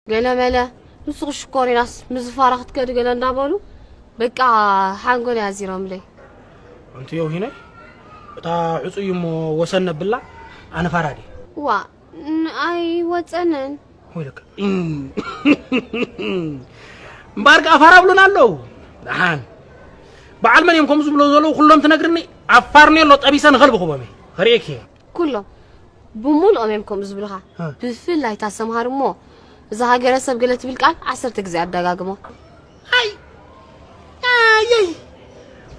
ገለ መለ፣ ንስኺ ሽኮር ኢላስ ምስ ፋራ ክትከዲ ገለ እንዳበሉ፣ በቃ ሓንጎለይ ኣዚሮምለይ። ኣንቲ የውሂነይ፣ እታ ዕጹይ እሞ ወሰን ነብላ፣ ኣነ ፋራ ድየ? ዋ፣ ን-፣ ኣይወጸንን። ወይለከ። እምበኣር ከኣ ፋራ ብሉና ኣለዉ። ደሓን። በዓል መን እዮም ከምኡ ዝብሎ ዘለዉ ኩሎም ትነግርኒ? ኣብ ፋርኔሎ ጠቢሰ ንኸልቢ ክቦም እየ። ከርእየኪ እየ። ኩሎም ብምሉኦም እዮም ከምኡ ዝብሉኻ። እ። ብፍላይ እታ ሰምሃር እሞ፣ እዛ ሃገረሰብ ገለ ትብል ቃል ዓሰርተ ግዜ ኣደጋግሞ። ኣይ! ኣየይ!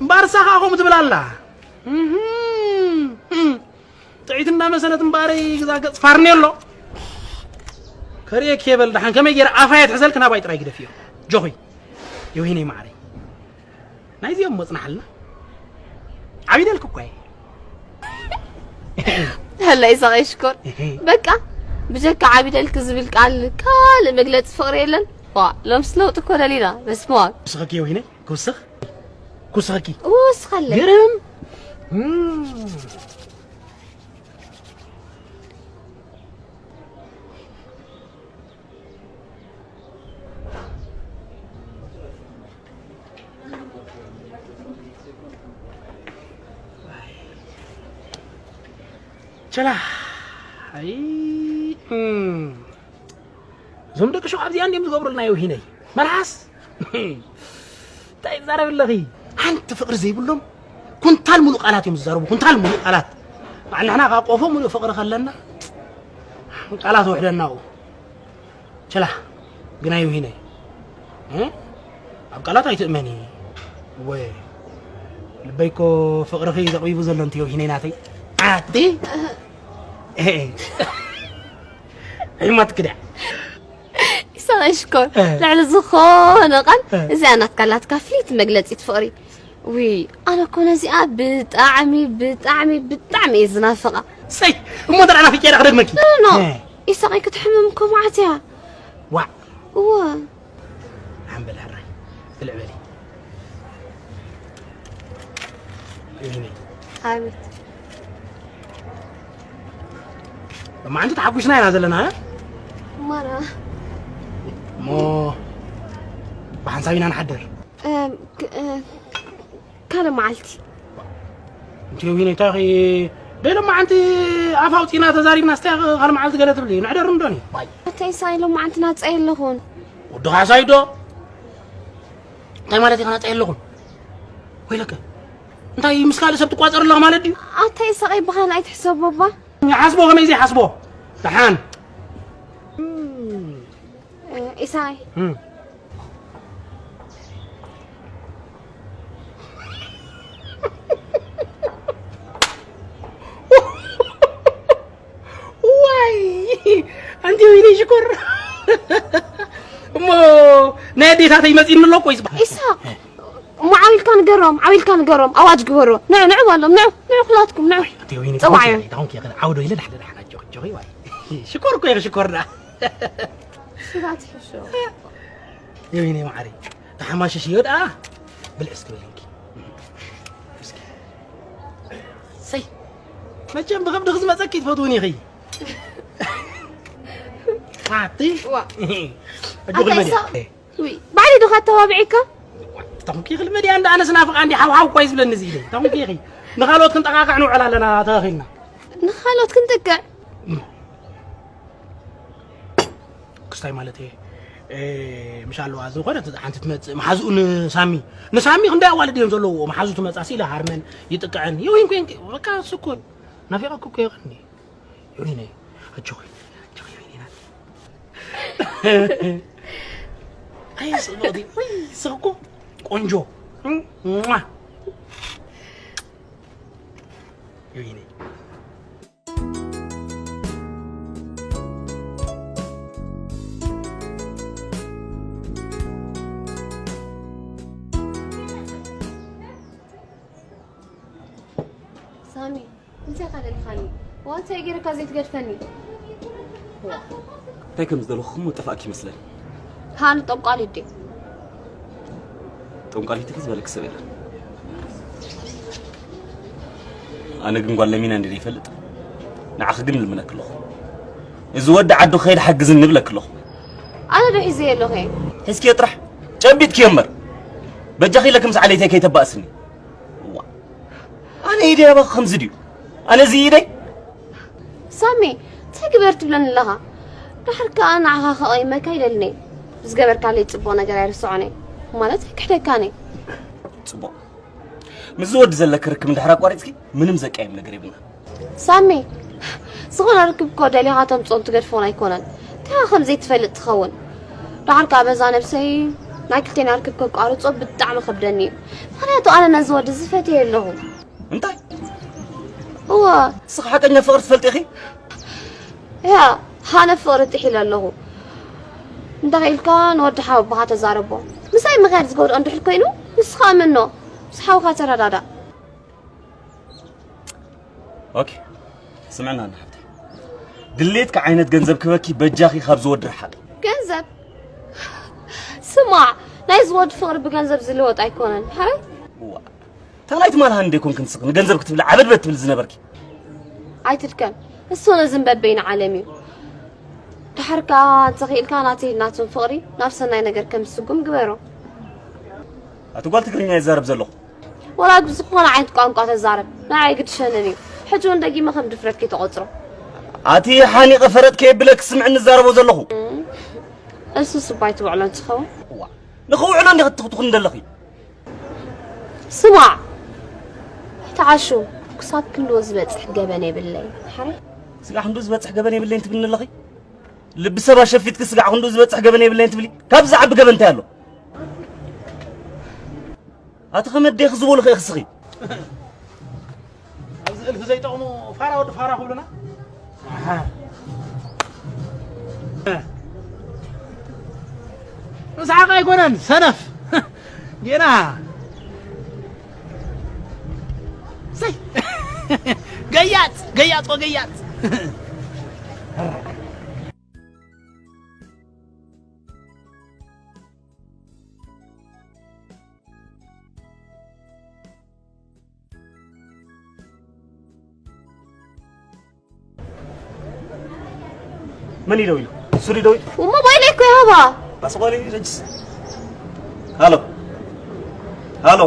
እምበኣር እሳ ኸኣ ከምኡ ትብል ኣላ። እህም፣ እም። ጥዒት እንዳመሰለት እምበኣረይ ግዛ ገጽ ፋርኔሎ። ከርእየኪ እየ በል ደሓን ከመይ ገይረ ኣፋ እየ ትሕዘልኪ ናባይ ጥራይ ግደፍዮ። ጆኺ፣ የውሂነይ ማዓረይ። ናይዚኦም ሞጽናሓልና። ዓቢደልክ እኮ እየ። ሀላይ ሰቀይ ሽኮር። እህ። በቃ ብጀካ ዓቢደልክ ዝብል ቃል ካልእ መግለጺ ፍቕሪ የለን። ዋ፣ ሎምስ ለውጢ እኮ ደሊና። በስመ ኣብ። ክውስኸኪ የውሂነይ፣ ክውስኽ? ክውስኸኪ? ክውስኸለይ። ግርም። እም። ቸላ። ኣይ፣ እም። እዞም ደቂ ሸውዓብ እዚኣ እንዲዮም ዝገብሩልና የውሂነይ። መልሓስ። እንታይ ትዛረቢ ኣለኺ? ሓንቲ ፍቕሪ ዘይብሎም ኩንታል ሙሉእ ቃላት እዮም ዝዛረቡ፣ ኩንታል ሙሉእ ቃላት። በዓል ንሕና ካብ ቆፎ ሙሉእ ፍቕሪ ከለና ቃላት ውሕደና ኣብኡ። ቸላ፣ ግና የውሂነይ፣ እ? ኣብ ቃላት ኣይትእመኒ። እወ፣ ልበይ እኮ ፍቕርኺ ዘቕቢቡ ዘሎ እንተ የውሂነይ ናተይ። ኣቲ? እህ። እህ። ሕማት ክዳ። ኢሳቕ ሽኮር፣ እ። ልዕሊ ዝኾነ ቃል፣ እ። እዚኣ ናትካ ኣላትካ ፍልይቲ መግለጺት ፍቕሪ። ውይ፣ ኣነ እኮ ነዚኣ ብጣዕሚ፣ ብጣዕሚ፣ ብጣዕሚ እየ ዝናፍቓ። ሰይ፣ እሞ እንተ ደኣ ናፊቀ ደኣ ክደግመኪ። ኖ፣ ኖ፣ እ። ኢሳቐይ ክትሕምም እኮ መዓት እያ። ዋዕ። እወ። ሓምበል ሕራይ፣ ብልዕ በሊ። ይህነይ። ኣቤት። ሎማዓንቲ ተሓጒስና ኢና ዘለና፣ እ? ማራ። እሞ ብሓንሳብ ኢና ንሓድር። እም፣ ክ-፣ እ፣ ካልእ መዓልቲ። እንቲ ዊነ፣ እንታይ ኺ፣ ደይ ሎማዓንቲ ኣፍ ኣውፂና ተዛሪብና፣ እስቲ ካልእ መዓልቲ ገለ ትብሊ፣ ንሕደር እንዶኒ። ዋይ። ኣታ ኢሳይ፣ ሎማዓንቲ ናጻ የለኹን። ወዲ ካሳይ ዶ? እንታይ ማለት ኢኻ ናጻ የለኹን? ወይለከ፣ እንታይ ምስ ካልእ ሰብ ትቋጸር ኣለኻ ማለት ድዩ? ኣታ ኢሳቐይ፣ ብኻልእ ኣይትሕሰቦ እባ። ይሓስቦ ከመይ ዘይሓስቦ? ደሓን። እ፣ ኢሳይ። እም። ዋይ! ኣንቲ ወይኒ ሽኮር። እሞ ናይ ኣዴታተይ መጺእኒ ኣሎ እኮ እዩ ዝበሃል። ኢሳቕ፣ እሞ ዓው ኢልካ ንገሮም፣ ዓው ኢልካ ንገሮም፣ ኣዋጅ ግበሮ። ንዑ፣ ንዑ በሎም፣ ንዑ፣ ንዑ ኩላትኩም፣ ንዑ። ኣንቲ ወይኒ ጸዋዕዮ። እንታይ ኮንኪ ኢኺ? ዓው ዶ ኢለ ዳሕለ ዳሕላ ጆኺ፣ ጆኺ ዋይ። ሽኮር እኮ ኢኺ፣ ሽኮር ዳ። ሽራት ሕሾ። የወይኒ ማዓረይ፣ ተሓማሸሽዮ ደኣ። ብልዕ እስኪ በልንኪ። እስኪ። ሰይ፣ መቸም ብኸብድኺ ዝመጸኪ ትፈትውኒ ኢኺ። ኣቲ? ዋ። ኣጆኺ ኣታ ልመድያ። ኢሳቕ። ውይ፣ ባዕለይ ዶ ካተባብዒካ? ተኾንኪ ኢኺ ልመድያ እንዳ ኣነስ ናፍቓ እንዲ ሓው ሓው እኳ እዩ ዝብለኒ እዚ ኢለይ። ተኾንኪ ኢኺ። ንኻልኦት ክንጠቃቅዕ ንውዕል ኣለና ተኸኺልና። ንኻልኦት ክንጥቅዕ? ክስታይ ማለት እየ። እ፣ ምሽ ኣለዋ ዝኾነ ሓንቲ ትመጽእ መሓዝኡ ንሳሚ። ንሳሚ ክንደይ ኣዋልድ እዮም ዘለውዎ። መሓዙ ትመጻ ሲለ ሃርመን ይጥቅዐን። ይውይን ኮይንኪ፣ በቃ ስኮን። ናፊቐኩ እኮ ይቐኒ። ዮኒነ፣ ኣጆኺ፣ ኣጆኺ ዮኒነ ናት። ኣይ፣ ጽብቕቲ፣ ወይ፣ ስኽ እኮ ቆንጆ። እም፣ ሟ። ዮኒነ። ሳሚ፣ እንታይ ኢኻ ደሊኻኒ? ዋ፣ እንታይ ገይረካ ዘይትገድፈኒ? ዋ። እንታይ ከም ዝደለኹ እሞ ጠፋእኪ ይመስለኒ። ሃኒ ጠንቋሊት ድየ? ጠንቋሊት ኢኺ ዝበለኪ ሰብ የለን። ኣነ ግን ጓል ለሚና እንድየ ይፈልጥ። ንዓኺ ግን እልምነኪ ኣለኹ። እዚ ወዲ ዓዱ ክኸይድ ሓግዝኒ እብለኪ ኣለኹ። ኣነ ዶ ሒዘ ኣለኹ? ሒዝክዮ ጥራሕ ጨቢጥክዮ እምበር። በጃኺ ኢለ ከምዚ ዓሌተይ ከይተባእስኒ። እዋ፣ ኣነ ኢደይ ኣባኺ ከምዚ ድዩ? ኣነ እዚ ኢደይ? ሳሚ፣ እንታይ ግበር ትብለኒ ኣለኻ? ድሓር ከኣ ንዓኻ ከቐይመካ ኢለልኒ። ብዝገበርካለይ ጽቡቕ ነገር ኣይርስዖን እየ። ማለት ኣይክሕደካን እየ። ጽቡቕ። ምስዚ ወዲ ዘለኪ ርክብ እንድሕር ኣቋሪጽኪ ምንም ዘቀይም ነገር የብልና። ሳሚ፣ ዝኾነ ርክብ እኮ ደሊኻ ተምጽኦን ትገድፎን ኣይኮነን። እንታይ ከምዘይትፈልጥ ትኸውን። ድሓር ከኣ በዛ ነብሰይ ናይ ክልቴና ርክብ ከቋርጾ ብጣዕሚ ከብደኒ እዩ። ምኽንያቱ ኣነ ነዚ ወዲ ዝፈትየ ኣለኹ። እንታይ? እወ። ንስኺ ሓቀኛ ፍቕሪ ትፈልጢ ኢኺ? ያ፣ ኣነ ፍቕሪ ጥሒለ ኣለኹ። እንታይ ኢልካ ንወዲ ሓወቦኻ ተዛረቦ። ምሳይ ምኽያድ ዝጎድኦ እንድሕር ኮይኑ፣ ንስኻ እመኖ። ምስ ሓውካ ተረዳዳእ። ኦኬ፣ ስምዕና ንሓፍተይ። ድሌትካ ዓይነት ገንዘብ ክበኪ በጃኺ ካብ ዝወዲ ረሓቂ። ገንዘብ? ስማዕ፣ ናይ ዝወዲ ፍቕሪ ብገንዘብ ዝልወጥ ኣይኮነን። ሓራይ? ዋ፣ እታ ናይ ትማል ሃኒ ዶ ኣይኮንክን ንስኺ ንገንዘብ ክትብሊ ዓበድበድ ትብል ዝነበርኪ? ኣይትድከም። እሱ ነዚ በበይኑ ዓለም እዩ። ድሓር ከኣ እንተኽኢልካ ናተይ ናቶም ፍቕሪ ናብ ሰናይ ነገር ከም ዝስጉም ግበሮ። ኣቲ ጓል ትግርኛ ይዛረብ ዘለኹ። ወላ ብዝኾነ ዓይነት ቋንቋ ተዛረብ፣ ንዓይ ግድሸንን እዩ። ሕጂ እውን ደጊመ ከም ድፍረት ከይተቖጽሮ። ኣቲ ሓኒቐ ፈረጥ ከየብለ ክስምዕኒ ዝዛረቦ ዘለኹ። እም፣ እሱ ስባይ ትውዕሎ እንትኸውን። እዋ፣ ንኽውዕሎ እንዲኺ ትኽትኹኒ ዘለኺ? ስማዕ፣ ኣይትዓሹ፣ ክሳብ ክንድኡ ዝበጽሕ ገበን የብለይ። ሓራይ? ስጋዕ ክንድኡ ዝበጽሕ ገበን የብለይን ትብልኒ ኣለኺ? ልቢ ሰብ ኣሸፊትኪ ስጋዕ ክንድኡ ዝበጽሕ ገበን የብለይን ትብሊ? ካብዚ ዝዓቢ ገበን እንታይ ኣሎ? ኣቲ ከመይ ኣዴኺ ዝበሉኺ ኢኺ ስኺ? ኣብዚ እልፊ ዘይጠቕሙ ፋራ ወዲ ፋራ ክብሉና? ኣሃ። ምስሓቕ ኣይኮነን፣ ሰነፍ። ጌና። ሰይ። ገያጽ፣ ገያጽ ወገያጽ። መን እዩ ደዊሉ? ሱሪ ደዊሉ? ሞባይለይ እኮ እዩ ሃባ። ኣስቆሊ ረጅስ። ሃሎ። ሃሎ።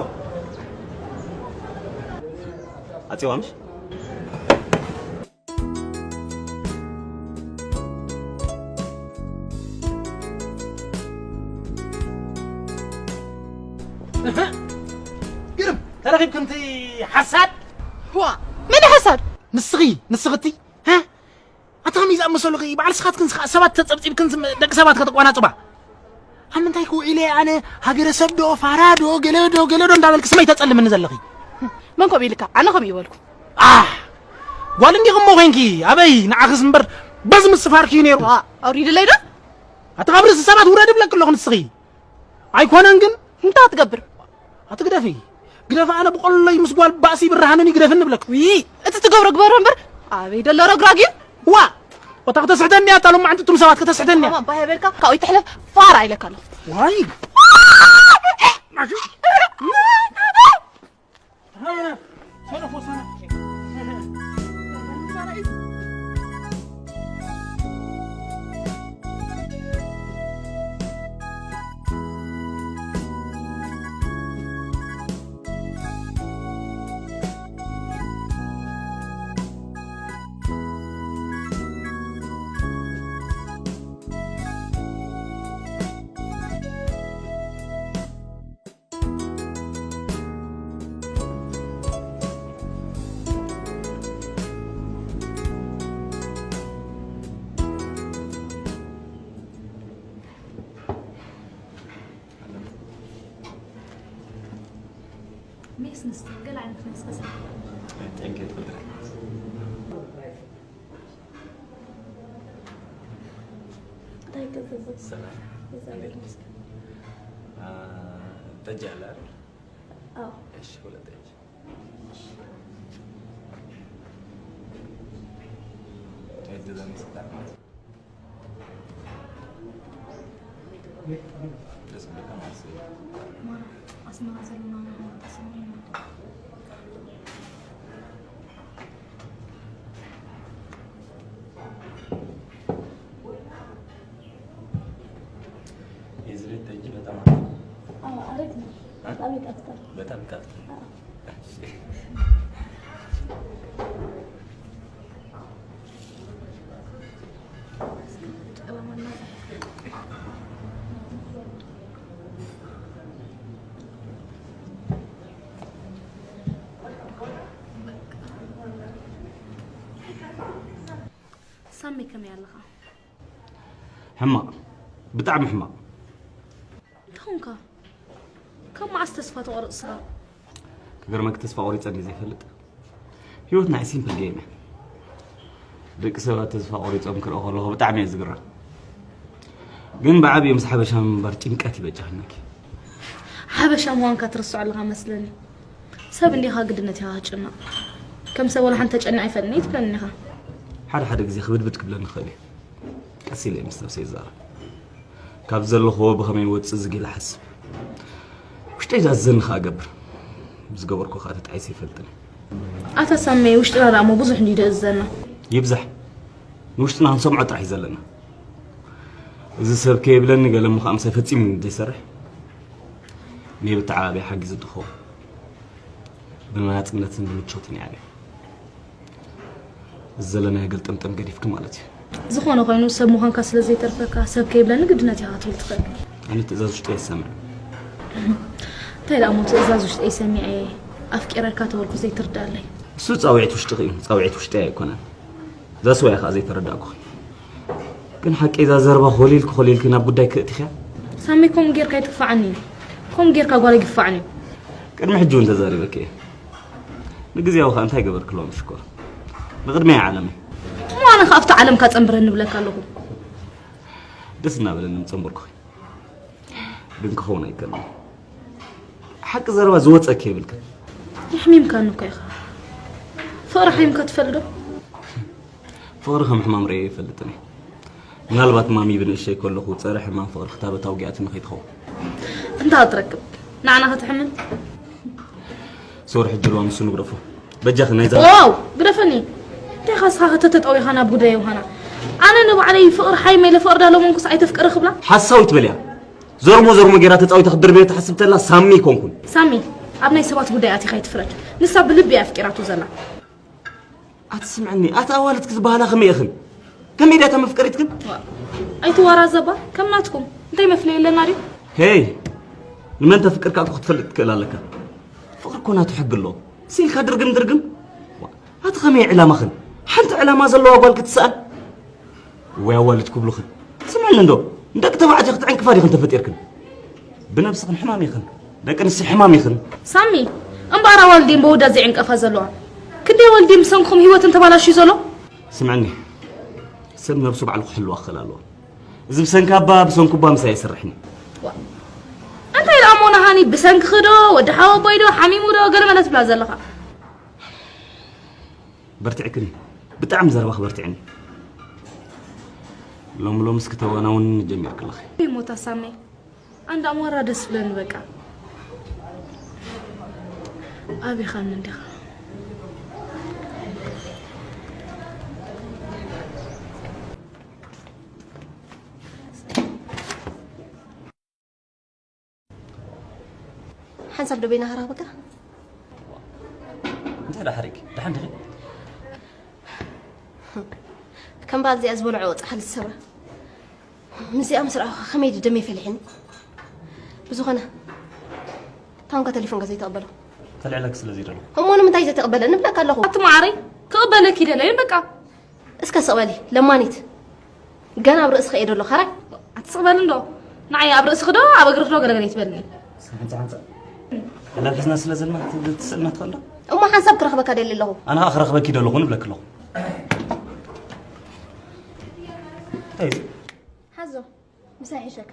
ኣጽዋ ምሽ? እህ፣ ግርም፣ ተረኺብክን እቲ ሓሳድ? ዋ፣ መን ሓሳድ? ንስኺ፣ ንስኺ እቲ፣ ሀ? ኣታ ከመይ ዝኣመሰሉ ኸ፣ በዓል ስኻትክን ስኻ ሰባት ተጸብጺብክን ስም-፣ ደቂ ሰባት ከተቋናጽባ? ኣብ ምንታይ ክውዒለ ኣነ ሃገረሰብ ዶ፣ ፋራ ዶ፣ ገለ ዶ፣ ገለ ዶ እንዳበልክ ስመይ ተጸልምኒ ዘለኺ? መን ከምኡ ኢልካ? ኣነ ከምኡ ይበልኩ። ኣህ! ጓል እንዲኺ እሞ ኮይንኪ፣ ኣበይ ንዓኽስ እምበር በዚ ምስፋርኪ እዩ ነይሩ። ዋ፣ ኣውሪድለይ ዶ? ኣቲ ካብ ርእሲ ሰባት ውረድ እብለኪ ኣለኹ ንስኺ። ኣይኮነን ግን። እንታይ ትገብር? ኣቲ ግደፊ። ግደፊ፣ ኣነ ብቆሎይ ምስ ጓል ባእሲ ይብርሃንን ይግደፍኒ እብለኪ። ውይ፣ እቲ ትገብሮ ግበሮ እምበር፣ ኣበይ ደሎ ረግራግ እዩ? ዋ! ወታ ከተስሕተኒ እያ፣ እታ ሎማዕንቲ እቱም ሰባት ከተስሕተኒ እያ። ማማ፣ ባህ በልካ፣ ካብኡ ይትሕለፍ፣ ፋራ ኢለካ ኣለኹ። ዋይ! ሜስ ንስቲ ገለ ዓይነት ሜስ ክስራሕ። Thank you፣ ትፈጥሪ። እንታይ ክዝዝ? ሰላም። እግዚኣብሔር ይመስገን። አ፣ ጠጅ ኣለ አይደል? አዎ። እሺ፣ ሁለት ጠጅ። ጠጅ ዘመሰጣ ማለት ነው። ደስ ብለካ ማለት ነው። ማራ፣ ኣስመራ ዘለና ማራ፣ ኣስመራ። የዝሬት ጠጅ በጣም አሪፍ። አዎ፣ አሪፍ ነው። እ? በጣም ይጣፍጣል። በጣም ይጣፍጣል። አዎ። እሺ። ሳሚ፣ ከመይ ኣለኻ? ሕማቕ፣ ብጣዕሚ ሕማቕ። እንታይ ኾንካ? ካብ መዓስ ተስፋ ተቖርጽ ስኻ? ክገርመኪ፣ ተስፋ ቆሪጸ እንዲ ዘይፈልጥ። ህይወት ናይ ሲምፕል ጌም እያ። ደቂ ሰባት ተስፋ ቆሪጾም ክርኢ ከለኹ ብጣዕሚ እየ ዝግረም። ግን ብዓብዩ ምስ ሓበሻ ምንባር ጭንቀት ይበጃኽነኪ። ሓበሻ ምዃንካ ትርስዖ ኣለኻ መስለኒ። ሰብ እንዲኻ ግድነት ኢኻ ክትጭነቕ። ከም ሰብ ወላ ሓንቲ ተጨኒቐ ኣይፈልጥን እየ ትብለኒ ኢኻ። ሓደ ሓደ ግዜ ክብድብድ ክብለኒ ይኽእል እዩ። ቀስ ኢለ ምስ ነብሰይ ይዛረብ። ካብ ዘለኹዎ ብኸመይ ንወፅእ ዝግ ኢለ ሓስብ። ውሽጠይ ዝኣዘኒ ኸኣ እገብር። ዝገበርኩ ኸኣ ተጣዒሰ ይፈልጥን። ኣታ ሳሜ፣ ውሽጥና ደኣ እሞ ብዙሕ እንድዩ ደእዝዘና። ይብዛሕ ንውሽጥና ክንሰምዖ ጥራሕ እዩ ዘለና። እዚ ሰብ ከይብለኒ ገለ እሞ ኸኣ ምሳይ ፈጺሙ ዘይሰርሕ። እኔ ብተዓባብያ ሓጊዙ እንትኸውን ብናጽነትን ብምቾትን እየ ዓብየ። እዚ ዘለናዮ ገልጠምጠም ገዲፍኪ ማለት እዩ። ዝኾነ ኮይኑ ሰብ ምዃንካ ስለ ዘይተርፈካ ሰብ ከይብለኒ ግድነት ኢኻ ክትብል ትኽእል። ኣነ ትእዛዝ ውሽጠይ ኣይሰምዕን። እንታይ ደኣ እሞ ትእዛዝ ውሽጠይ ሰሚዐ ኣፍቂረካ ተበልኩ ዘይትርዳለይ? እሱ ጻውዒት ውሽጥኺ እዩ፣ ጻውዒት ውሽጠይ ኣይኮነን። እዛ ሰብኣይ ከዓ ዘይተረዳእኩኺ። ግን ሓቂ እዛ ዘረባ ኮሊልኪ ኮሊልኪ ናብ ጉዳይ ክእትኽያ? ሳሚ፣ ከምኡ ጌርካ ኣይትግፋዓኒ። ከምኡ ጌርካ ጓል ኣይግፋዕን እዩ። ቅድሚ ሕጂ እውን ተዛሪበኪ እየ። ንግዜያዊ ከዓ እንታይ ገበርክሎም ሽኮር? ንቅድሚያ ዓለመይ። እሞ ኣነ ከዓ ኣብቲ ዓለምካ ጸንብረኒ ንብለካ ኣለኹ። ደስ እናበለኒ ምጸንበርኩኺ። ግን ክኸውን ኣይከልን። ሓቂ ዘረባ ዝወፀኪ የብልክን። የሕሚምካኒ እኮ ኢኻ። ፍቕሪ ሓሚምካ ትፈልጥ ዶ? ፍቕሪ ከም ሕማም ርእየ ይፈልጥን እየ። ምናልባት ማሚ ብንእሸይ ከለኹ ጸረ ሕማም ፍቕሪ ክታበት ኣውጊኣትኒ ከይትኸውን። እንታይ ትረክብ? ንዓና ከተሕምም? ሶሪ፣ ሕጂ ልዋ ንሱ ንግደፎ። በጃኺ ናይዛ ዋው፣ ግደፈኒ። እንታይ ኢኻ እስኻ ከተተጠዊኻ ናብ ጉዳይ ዮሃና? ኣነ ንባዕለይ ፍቕሪ ሓይመ ኢለ ፍቕሪ ዳለመንኩስ ኣይተፍቅሪ ክብላ? ሓሳዊት በልያ። ዘርሞ ዘርሞ ጌራ ተጻዊታ ክትድርብዮ ትሓስብ ተላ ሳሚ ኣይኮንኩን። ሳሚ፣ ኣብ ናይ ሰባት ጉዳይ ኣቲኻ ኣይትፍረድ። ንሳ ብልቢ እያ ኣፍቂራቱ ዘላ። ኣቲ ስምዕኒ፣ ኣቲ ኣዋልድኪ ዝበሃላ ከመይ ኢኽን? ከመይ ድያ እታ መፍቀሪትክን? ዋ፣ ኣይትዋራዘባ፣ ከም ናትኩም። እንታይ መፍለይ ኣለና ድዩ? ሄይ፣ ንመን ተፍቅር ከኣ እኮ ክትፈልጥ ትክእል ኣለካ። ፍቕሪ እኮ ናቱ ሕጊ ኣለዎ። ሲልካ ድርግም ድርግም። ዋ፣ ኣቲ ከመይ ዕላማኽን? ሓንቲ ዕላማ ዘለዋ ጓል ክትስኣን? ወይ ኣዋልድ ክብሉኽን። ስምዕኒ እንዶ፣ ንደቂ ተባዕትዮ ክትዕንቅፋ ዲኽን ተፈጢርክን? ብነብስኽን ሕማም ኢኽን። ደቂ ኣንስትዮ ሕማም ኢኽን። ሳሚ፣ እምበኣር ኣዋልድ እየን በወዳት ዝዕንቀፋ ዘለዋ። ክንደይ ኣዋልድ እየን ብሰንክኹም ህይወተን ተባላሽዩ ዘሎ? ስምዕኒ፣ ሰብ ነብሱ ባዕሉ ክሕልዋ ክኽእል ኣለዎ። እዚ ብሰንኪ ኣባ፣ ብሰንኩ ኣባ ምሳይ ኣይሰርሕን እዩ። ዋ፣ እንታይ ደኣ እሞ ናሃኒ ብሰንክኺ ዶ፣ ወዲ ሓወቦይ ዶ፣ ሓሚሙ ዶ፣ ገለ መለ ትብላ ዘለኻ? በርቲዕክኒ። ብጣዕሚ ዘረባኺ በርቲዕኒ። ሎሚ ሎምስ ክተዋናውኒ ጀሚርኪ ኣለኺ። ወይ ሞታ ሳሜ፣ ኣንዳ ኣሞራ ደስ ብለኒ በቃ። ኣቢኻኒ እንዲኻ። ሓንሳብ ዶ በይና ክረኽበካ? እንታይ ደኣ ሓሪግ? ደሓን ዲኺ? ከም በዓል እዚኣ ዝበልዖ ጻሕሊ ዝሰብራ። ምስዚኣ ምስ ረኣኹኻ ከመይ ድዩ ደመይ ፈሊሕኒ? ብዝኾነ፣ ታንካ ተሌፎንካ ዘይተቐበሎ? ተልዕለኪ ስለ ዘይደለኹ። እሞ ንምንታይ ዘይተቐበለ? ንብለካ ኣለኹ። ኣቲ መዓረይ፣ ክቕበለኪ ደለየ በቃ። እስከ ስቕ በሊ፣ ለማኒት። ገና ኣብ ርእስኺ እየ ደሎ፣ ኸራይ። ኣቲ ስቕ በሊ እንዶ። ንዓይ ኣብ ርእስኺ ዶ፣ ኣብ እግርኺ ዶ ገለገለ ይትበልኒ። እስከ ሓንጻ ሓንጻ። ተላፊስና ስለ ዘለና ክትብል ትስእልና ትኽእል ዶ? እሞ ሓንሳብ ክረኽበካ ደሊ ኣለኹ። ኣነ ኸኣ ክረኽበኪ ደለኹ ንብለኪ ኣለኹ። እንታይ እዩ እዚ? ሓዞ፣ ምሳይ ይሕሸካ።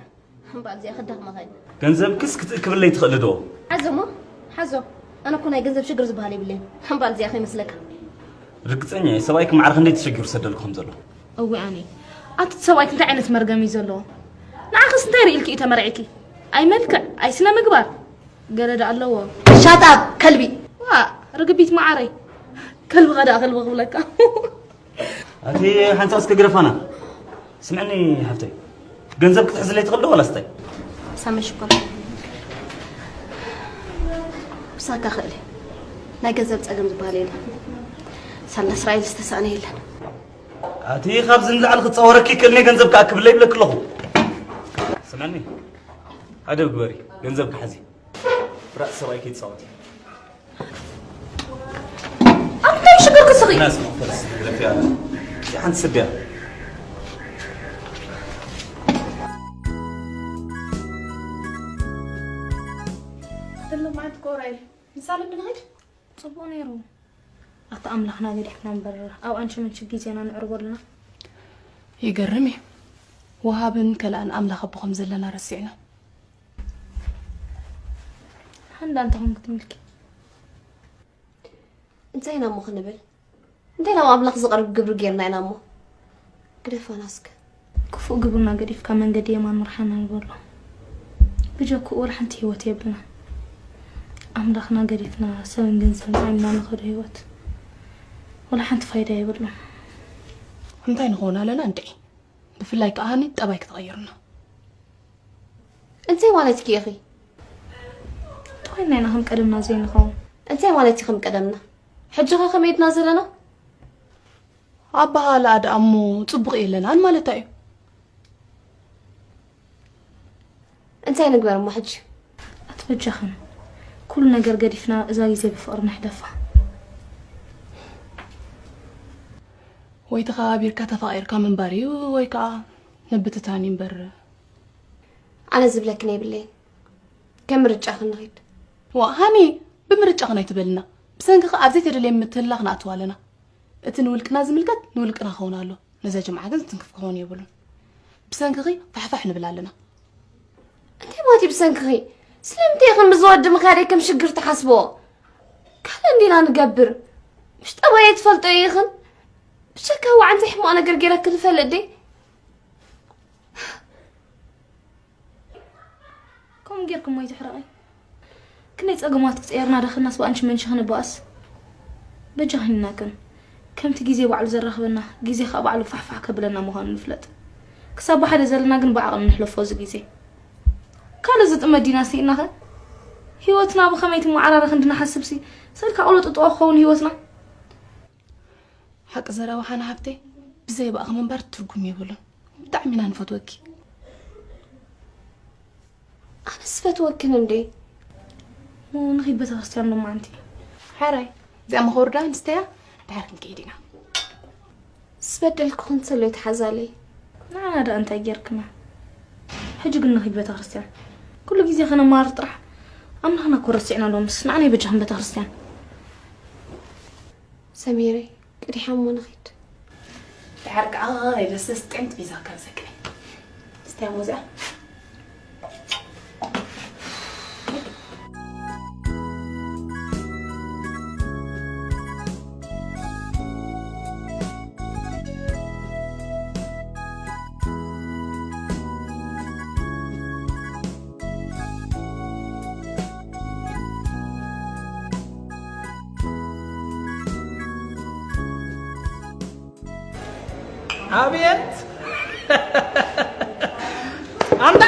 እምበኣር እዚኣ ከዳኽመኻ እየ። ገንዘብክስ ክትእክብለይ ትኽእሊ ዶ? ሓዞ እሞ፣ ሓዞ። ኣነ እኮ ናይ ገንዘብ ሽግር ዝበሃል የብለይን። እምበኣር እዚኣ ከይመስለካ። ርግጸኛ እየ፣ ሰብኣይኪ ማዕረ ክንደይ ተሸጊሩ ዝሰደልኩ ከም ዘሎ። እወ ኣነ። ኣቲ እቲ ሰብኣይኪ እንታይ ዓይነት መርገም እዩ ዘለዎ? ንዓኽስ እንታይ ርኢልኪ እዩ ተመርዒኪ? ኣይ መልክዕ፣ ኣይ ስነ ምግባር። ገለ ደኣ ኣለዎ። ሻጣ ከልቢ። ዋ፣ ርግቢት መዓረይ። ከልብኻ ደኣ ከልቢ ክብለካ። ኣቲ ሓንሳብ እስከ ግደፋና። ስምዕኒ ሓፍተይ፣ ገንዘብ ክትሕዝለይ ትኽእል ዶ ዋላስ እንታይ? ኣመሽኮር። ብሳካ ክእል። ናይ ገንዘብ ጸገም ዝበሃል የለን። ሳላ እስራኤል ዝተሳእነ የለን። ኣቲ ካብዚ ንላዕሊ ክጻወረኪ ክእልኒ፣ ገንዘብ ክኣክብለይ ይብለኪ ኣለኹ። ስምዕኒ፣ ኣደብ ግበሪ፣ ገንዘብ ክሓዚ። ብራእ ሰብኣይ ከይትጻወቲ። ኣንታይ ሽግር ክስኺ? ናስ ፈረስ ግለፊያ። ሓንቲ ስድያ። ተለማት ቆራይ። ምሳሌ ብንኸድ? ጽቡቕ ነይሩ። ኣታ ኣምላኽና ገዲፍና እምበር፣ ኣብ ኣንቺ ምንቺ ግዜና ነዕርቦ ኣለና። ይገርም እዩ። ወሃብን ከላእን ኣምላኽ ኣቦ ከም ዘለና ረሲዕና። ሃንዳ እንታይ ኮንክ ትምልኪ? እንታይ ኢና እሞ ክንብል? እንታይ ናብ ኣምላኽ ዝቐርብ ግብሪ ጌርና ኢና እሞ? ግደፋና እስከ። ክፉእ ግብርና ገዲፍካ መንገዲ የማን ምርሓና ንበሎ። ብጀክኡ ወላ ሓንቲ ህይወት የብልና። ኣምላኽና ገዲፍና ሰብን ገንዘብን ዓሚና ንኸዶ ህይወት ወላ ሓንቲ ፋይዳ የብሉን። እንታይ ንኸውን ኣለና እንድዒ? ብፍላይ ከኣ ሃኒ ጠባይ ክትቐይርና። እንታይ ማለት ኢኺ? ተኾይንና ኢና ከም ቀደምና ዘይንኸውን። እንታይ ማለት እዩ ከም ቀደምና? ሕጂ ኸ ከመይ ድና ዘለና? ኣበሃህላ ደኣ እሞ ጽቡቕ የለናን ማለታ እዩ። እንታይ ንግበር እሞ ሕጂ? ኣቲ በጃኽን፣ ኩሉ ነገር ገዲፍና እዛ ግዜ ብፍቕሪ ንሕለፋ። ወይ ተኸባቢርካ ተፋቒርካ ምንባር እዩ፣ ወይ ከኣ ምብትታን እዩ እምበር። ኣነ ዝብለክን የብለይን። ከም ምርጫኽን ንኺድ። ዋ፣ ሃኒ፣ ብምርጫኽን ኣይትበልና። ብሰንክኺ ኣብ ዘይተደልየ ምትህልላኽ ንኣትው ኣለና። እቲ ንውልቅና ዝምልከት ንውልቅና ክኸውን ኣሎ። ነዛ ጅምዓ ግን ዝትንክፍ ክኸውን የብሉን። ብሰንክኺ ፋሕፋሕ ንብል ኣለና። እንታይ ማለት እዩ ብሰንክኺ? ስለምንታይ ኢኽን ብዝወዲ ምኽያደይ ከም ሽግር ትሓስብዎ? ካልእ እንዲና ንገብር። ምሽ ጠባየይ ትፈልጦ ኢኽን። ብሸካ ዋዕ እንታይ ሕማቕ ነገር ገይረክን እፈልጥ ድየ? ከምኡ ጌርክሞ ኣይትሕረቒ። ክንደይ ጸገማት ክጸየርና ዳኽናስ ብኣንቺ መንሽኺ ንበኣስ። በጃኽን ኢናክን። ከምቲ ግዜ ባዕሉ ዘራኽበና፣ ግዜ ኸኣ ባዕሉ ፋሕፋሕ ከብለና ምዃኑ ንፍለጥ። ክሳብ ብሓደ ዘለና ግን ብዓቕሊ ንሕለፎ እዚ ግዜ። ካልእ ዝጥመት ዲና ስኢናኸ? ህይወትና ብኸመይ ትመዓራረ ክንዲ ንሓስብሲ፣ ሰልካ ቁሎ ጥጥቆ ክኸውን ህይወትና። ሓቂ ዘረባ ሓና ሃብተይ፣ ብዘይ ባእኺ ምንባር ትርጉም የብሉን። ብጣዕሚ ኢና ንፈትወኪ። ኣነስ ፈትወክን እንዴ። ሞ ንኺድ ቤተክርስትያን ሎማዓንቲ። ሓራይ፣ እዚኣ መኸወርዳ ኣንስተያ፣ ድሓር ክንከይድ ኢና። ዝበደልኩኽን ተሎ ይትሓዛለይ። ንዓና ደኣ እንታይ ጌርክና? ሕጂ ግን ንኺድ ቤተክርስትያን። ኩሉ ግዜ ከነማርር ጥራሕ። ኣምላኽና እኮ ረሲዕና ሎምስ፣ ንዓና ይበጃኽን ቤተክርስትያን። ሰሚረይ፣ ቅዲሓ እሞ ንኺድ። ድሓር ከኣ ናይ ለስለስ ጥዕምቲ ቢዛ ካብ ዘግኒ። ስተያ እሞ እዚኣ። ኣብየት! ኣንታ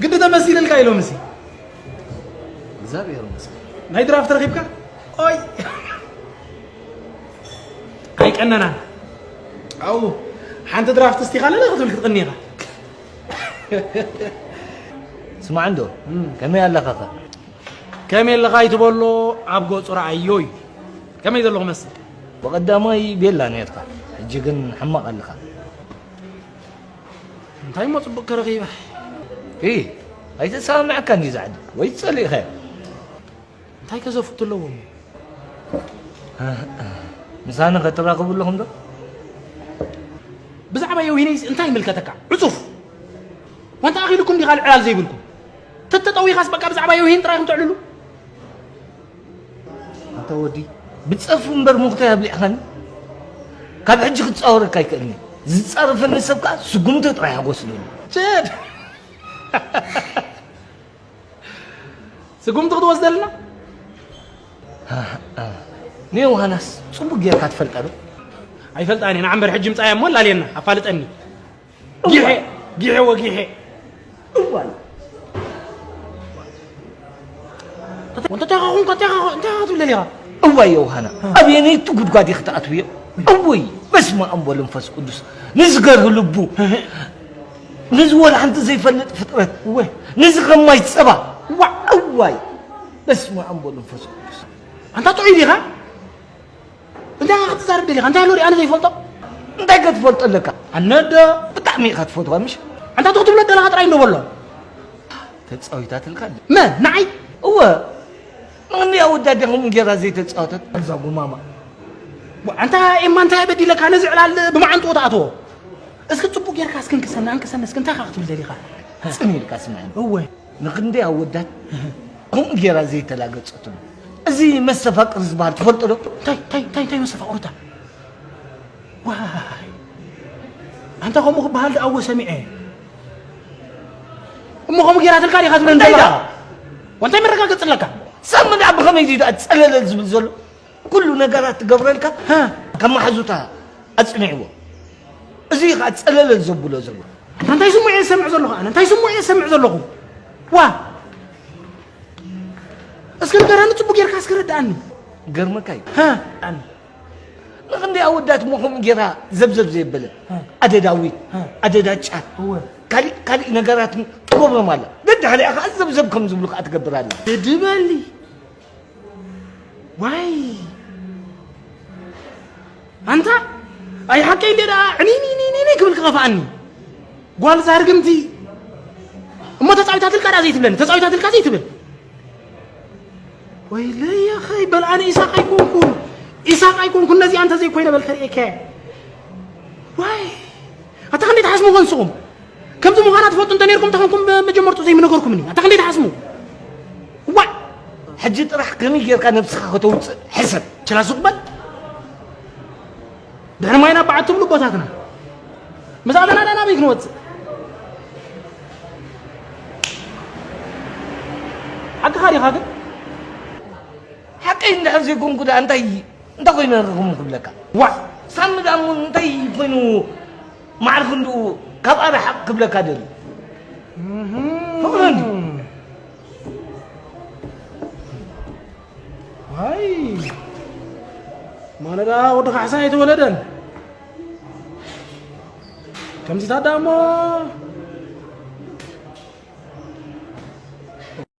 ግዲ ተመሲልልካ ኢሎም እሲ። እግዚኣብሔር ይመስገን። ናይ ድራፍት ረኺብካ? ኦይ! ኣይቀነናን። ኣው፣ ሓንቲ ድራፍት እስቲኻ ለለ ክትብል ክትቕኒ ኢኻ። ስማዕ እንዶ፣ እም። ከመይ ኣለኻኸ? ከመይ ኣለኻ ኣይትበሎ፣ ኣብ ገጹ ረኣዮ እዩ። ከመይ ዘለኹ መስል? ብቐዳማይ ቤላ ነርካ፣ ሕጂ ግን ሕማቕ ኣለኻ። እንታይ እሞ ጽቡቕ ከረኺበ? ኢ፣ ኣይተሰማምዐካን እዩ ዛዕዲ፣ ወይ ጸሊእኻዮ? እንታይ ከ ዘፍቱ ኣለዎ እሞ? ምሳኒ ከተራኽቡ ኣለኹም ዶ? ብዛዕባ የውሂነይስ እንታይ ይምልከተካ? ዕጹፍ! ዋንታ ኣኺሉኩም ዲኻ ዕላል ዘይብልኩም? ተተጠዊኻስ በቃ ብዛዕባ የውሂን ጥራይ ኢኹም ተዕልሉ? ኣታ ወዲ፣ ብጸርፊ እምበር ሙኽታይ ኣብሊዕኻኒ? ካብ ሕጂ ክትጻወረካ ኣይክእልኒ። ዝጻረፈኒ ሰብ ከኣ ስጉምቱ ጥራይ ሓጎስለኒ። ችድ! ስጉምቲ ክትወስደልና? ንዮሃናስ ጽቡቕ ጌርካ ትፈልጣ ዶ? ኣይፈልጣን እየ። ንዓ እምበር ሕጂ ምጻያ እሞ ኣላልየና፣ ኣፋልጠኒ። ጊሐ፣ ጊሐ ወጊሐ። እዋን። እንታይ ኢኻ ኾንካ? እንታይ ኢኻ ኾ-፣ እንታይ ኢኻ ትብል ደሊኻ? እዋይ ዮሃና፣ ኣበየነይቲ ጉድጓድ ኢኺ ትኣትውዮ? እውይ፣ በስመ ኣብ ወመንፈስ ቅዱስ። ንዝገርህ ልቡ፣ ንዚ ወላ ሓንቲ ዘይፈልጥ ፍጥረት፣ እወ። ንዚ ከም ማይ ጸባ፣ ዋዕ፣ እዋይ፣ በስመ ኣብ ወመንፈስ ቅዱስ። ኣንታ ጥዑይ ዲኻ? እንታይ ኢኻ ክትዛረብ ደሊኻ? እንታይ ኣሎ ኣነ ዘይፈልጦ? እንታይ ከ ትፈልጦ ኣለካ? ኣነ ዶ ብጣዕሚ ኢኻ ትፈትዋ፣ ምሽ? ኣንታ ትኽትብሎ ደለኻ ጥራይ እንዶ በሎ። ተጻዊታትልካ? መ-፣ ንዓይ? እወ። ንቕንድያ ወዳ ድያ ከምኡ ጌራ ዘይተጻወተት? እዛ ጉማማ። ዋ፣ ኣንታ ኤማ እንታይ በዲለካ? ነዚ ዕላል ብመዓንጥኡ ትኣትዎ? እስኪ ጽቡቕ ጌርካ እስኪ እንክሰና፣ እንክሰና እስኪ እንታይ ኢኻ ክትብል ደሊኻ? ጽን ኢልካ ስምዓኒ። እወ። ንኽንደይ ኣወዳት ከምኡ ጌራ ዘይተላገጸትሉ። እዚ መስተፋቅር ዝበሃል ትፈልጦ ዶ? እንታይ፣ እንታይ፣ እንታይ፣ እንታይ መስተፋቅሩታ? ዋይ። ኣንታ ከምኡ ክበሃል ደኣ እወ ሰሚዐ። እሞ ከምኡ ጌራትልካ ዲኻ ትብለኒ እንታይ ዘለኻ? ኢልካ? ወንታይ መረጋገጺ ኣለካ? ሰብ ምድኣ ብኸመይ ድዩ ደኣ ጸለለል ዝብል ዘሎ? ኩሉ ነገራት ትገብረልካ ሃ። ካብ መሓዙታ ኣጽኒዕዎ። እዚ ኸኣ ጸለለል ዘብሎ ዘሎ። እንታይ ስሙዕ እየ ዝሰምዕ ዘለኹ ኣነ? እንታይ ስሙዕ እየ ዝሰምዕ ዘለኹ? ዋ! እስኪ ንገረኒ፣ ጽቡቕ ጌርካ እስኪ ረድኣኒ። ገርመካ እዩ። ሃ? ኣነ። ንኽንደይ ኣወዳት እሞ ከምኡ ጌራ ዘብዘብ ዘየበለ። ሃ። ኣደ ዳዊት፣ ሃ። ኣደ ዳጫት። እወ። ካሊእ፣ ካሊእ ነገራትን ትገብሮም ኣላ። ደድሕሪኣ ኸኣ ዘብዘብ ከም ዝብሉ ኸኣ ትገብር ኣላ። ድበሊ። ዋይ! ኣንታ፣ ኣይ ሓቀይ እንደ ደኣ ዕኒኒኒኒኒ ክብል ክኸፍኣኒ። ጓል ዛርግምቲ። እሞ ተጻዊታትልካ ደኣ ዘይትብለኒ፣ ተጻዊታትልካ ዘይትብል። ወይለይ ኣኸይ፣ በል ኣነ ኢሳቕ ኣይኮንኩን፣ ኢሳቕ ኣይኮንኩን፣ ነዚኣ እንተ ዘይኮይነ በል ከርእየካ እየ። ዋይ! ኣታ ክንደይ ትሓስሙ ንስኹም? ከምዚ ምዃና ትፈልጡ እንተ ነርኩም፣ ተኾንኩም መጀመርቱ ዘይምነገርኩምኒ። ኣታ ክንደይ ትሓስሙ? ዋይ! ሕጂ ጥራሕ ከመይ ጌርካ ነብስኻ ከተውጽእ ሕሰብ። ችላ ሱቕ በል። ድሕሪ ማይ ናብ በዓል ትብሉ ኣቦታትና። ምስ ኣበና ደኣ ናበይ ክንወጽእ? ሓቅኻ ዲኻ ግን? ሓቀይ እንድሕር ዘይኮንኩ ደኣ እንታይ እንታይ ኮይኑ ረኹም ክብለካ? ዋዕ! ሳሚ ደኣ እሞ እንታይ ኮይኑ ማዕረ ክንድኡ ካብ ኣረ ሓቅ ክብለካ ደሊ? እህ። ፍቕሪ እንድዩ። ዋይ! ማለዳ ወዲ ካሕሳ ኣይተወለደን። ከምዚታት ደኣ እሞ